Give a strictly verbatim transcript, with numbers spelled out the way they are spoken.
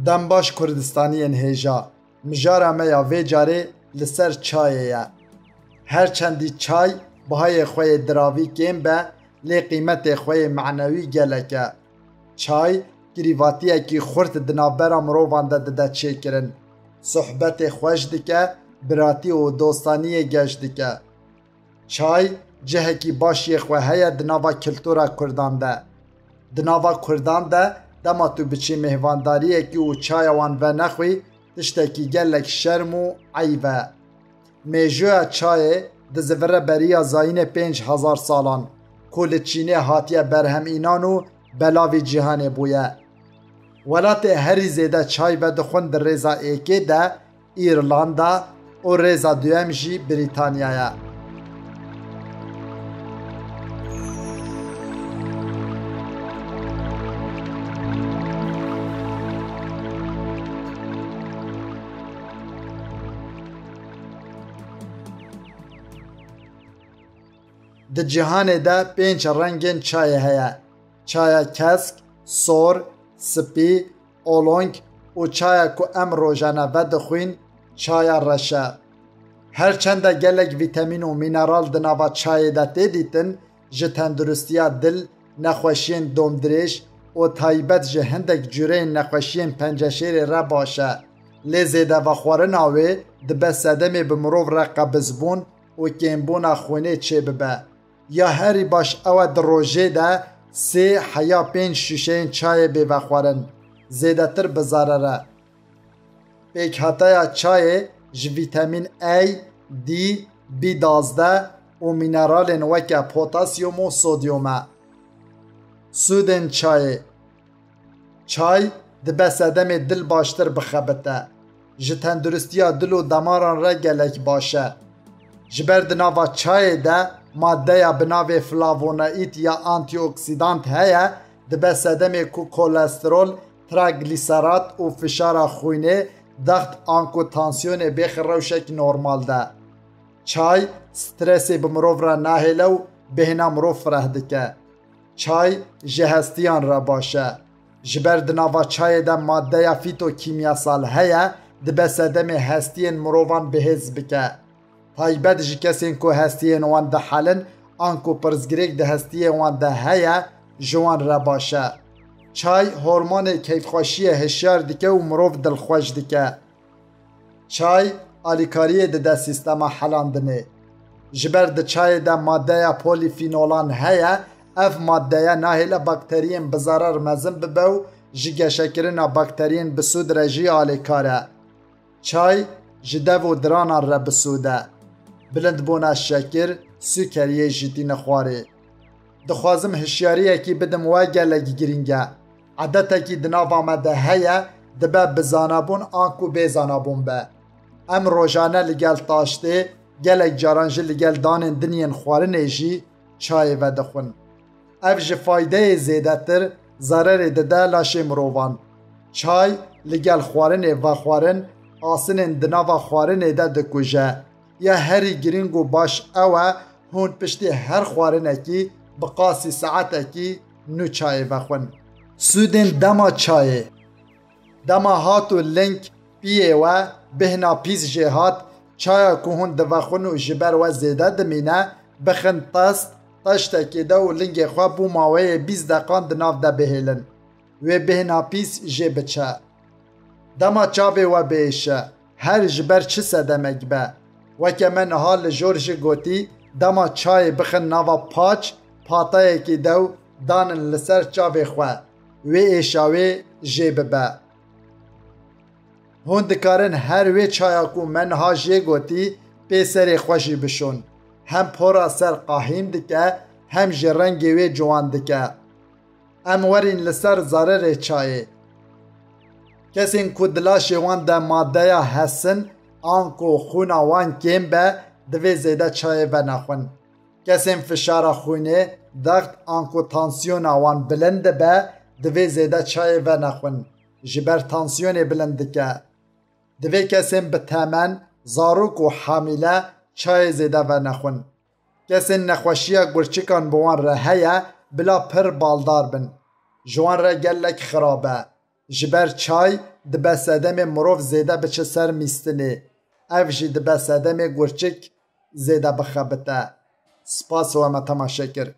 Dem baş Kurdistaniyên hêja. Mijara me ya vê carê li ser çayê ye. Her çendî çay bihayê xwe yê diravî kêm be, lê qîmetê xwe yê menewî gelek e. Çay kirîvatiyekî xurt di navbera mirovan de dide çêkirin. Sohbetê xweş dike, biratî û dostaniyê geş dike. Çay cihekî baş yê xwe heye di nava kultura Kurdan de. Di nava Kurdan de dema tu biçî mêhvandariyekî û çaya wan venexwî, tiştekî gelek şerm û eyb e. Mêjoya çayê dizivire beriya zayînê pênc hezar salan, ku li Çînê hatiye berhemînan û belavî cîhanê bûye. Welatê herî zêde çay vedixwin di rêza êkê de Îrlanda û rêza duyem jî Brîtanya ye. Di cîhanê de pênc rengên çayê heye: çaya kesk, sor, spî, olong û çaya ku em rojane vedixwîn, çaya reş e. Her çende gelek vîtemîn û mîneral di nava çayê de tê dîtin, ji tenduristiya dil, nexweşiyên domdirêj û taybet ji hindek cureyên nexweşiyên penceşêrê re baş e. Lê zêde vexwarina wê dibe sedemê bi mirov re qebizbûn û kêmbûna xwînê çêbibe. Ya herî baş ew e di rojê de sê heya pênc şûşeyên çayê bê vexwarin, zêdetir bi zarer e. Pêkhateya çayê ji vîtemîn A, D, B duwazdeh û mîneralên weke potasyum û sodyum e. Sûdên çayê. Çay dibe sedemê dil baştir bixebite. Ji tenduristiya dil û demaran re gelek baş e. Ji ber di nava çayê de maddeya bi navê flavonoîd ya antîoksîdant heye, dibe sedemê ku kolesterol, traglyserat û fişara xwînê, dext anku tansiyonê bêxe rewşek normal de. Çay stresê bi mirov re nahêle û bêhna mirov fireh dike. Çay ji hestiyan re baş e. Ji ber di nava çayê de maddeya fîtokîmyasal heye, dibe sedemê hestiyên mirovan bihêz bike. Taybet ji kesên ku hestiyên wan dihelin, anku pirsgirêk di hestiyên wan de heye, ji wan re baş e. Çay hormonê keyfxweşiyê hişyar dike û mirov dilxweş dike. Çay alîkariyê dide sîstema helandinê. Ji ber di çayê de maddeya polîfînolan heye, ev maddeye nahêle bakteriyên bi zarar mezin bibe û ji geşekirina bakteriyên bi sûd re jî alîkar e. Çay ji dev û diranan re bi sûd e. Bilindbûna şekir, sûkeriyê jî tîne xwarê. Dixwazim hişyariyekî bidim we, gelek girîng e. Edetekî di nava me de heye, dibe bi zanabûn anku bê zanabûn be. Em rojane li gel taştê, gelek caran jî li gel danên din yên xwarinê jî çayê vedixwin. Ev ji faydeyê zêdetir zererê dide laşê mirovan. Çay li gel xwarinê vexwarin, asinên di nava xwarinê de dikuje. Ya herî girîng û baş ew e, hûn piştî her xwarinekî bi qasî saetekî nû çayê vexwin. Sûdên dema çayê. Dema hat û ling piyê we, bêhna pîs jê hat, çaya ku hûn divexwin û ji ber we zêde dimîne, bixin test, teştekê de û lingê xwe bû maweyê bîst deqan di nav de bihêlin. Wê bêhna pîs jê biçe. Dema çavê we biêşe, her ji ber çi sedemek be. Weke me niha li jor jî gotî, dema çayê bixin nava paç, patayekî dew danin li ser çavê xwe. Wê êşa wê jê bibe. Hûn dikarin her wê çaya ku me niha jê gotî, pê serê xwe jî bişon. Hem pora ser qahîn dike, hem jî rengê wê ciwan dike. Em werîn li ser zarerê çayê. Kesên ku di laşê wan de maddeya hesin anku xwîna wan kêm be, divê zêde çayê venexwin. Kesên fişara xwînê, dext anku tansiyona wan bilind dibe, divê zêde çayê venexwin. Ji ber tansiyonê bilind dike. Divê kesên bi temen, zarok û hamîle çayê zêde venexwin. Kesên nexweşiya gurçikan bi wan re heye, bila pir baldar bin. Ji wan re gelek xirab e. Ji ber çay dibe sedemê mirov zêde biçe ser mîstinê. Ev jî dibe sedemê gurçik zêde bixebite. Spas we me temaşe kir.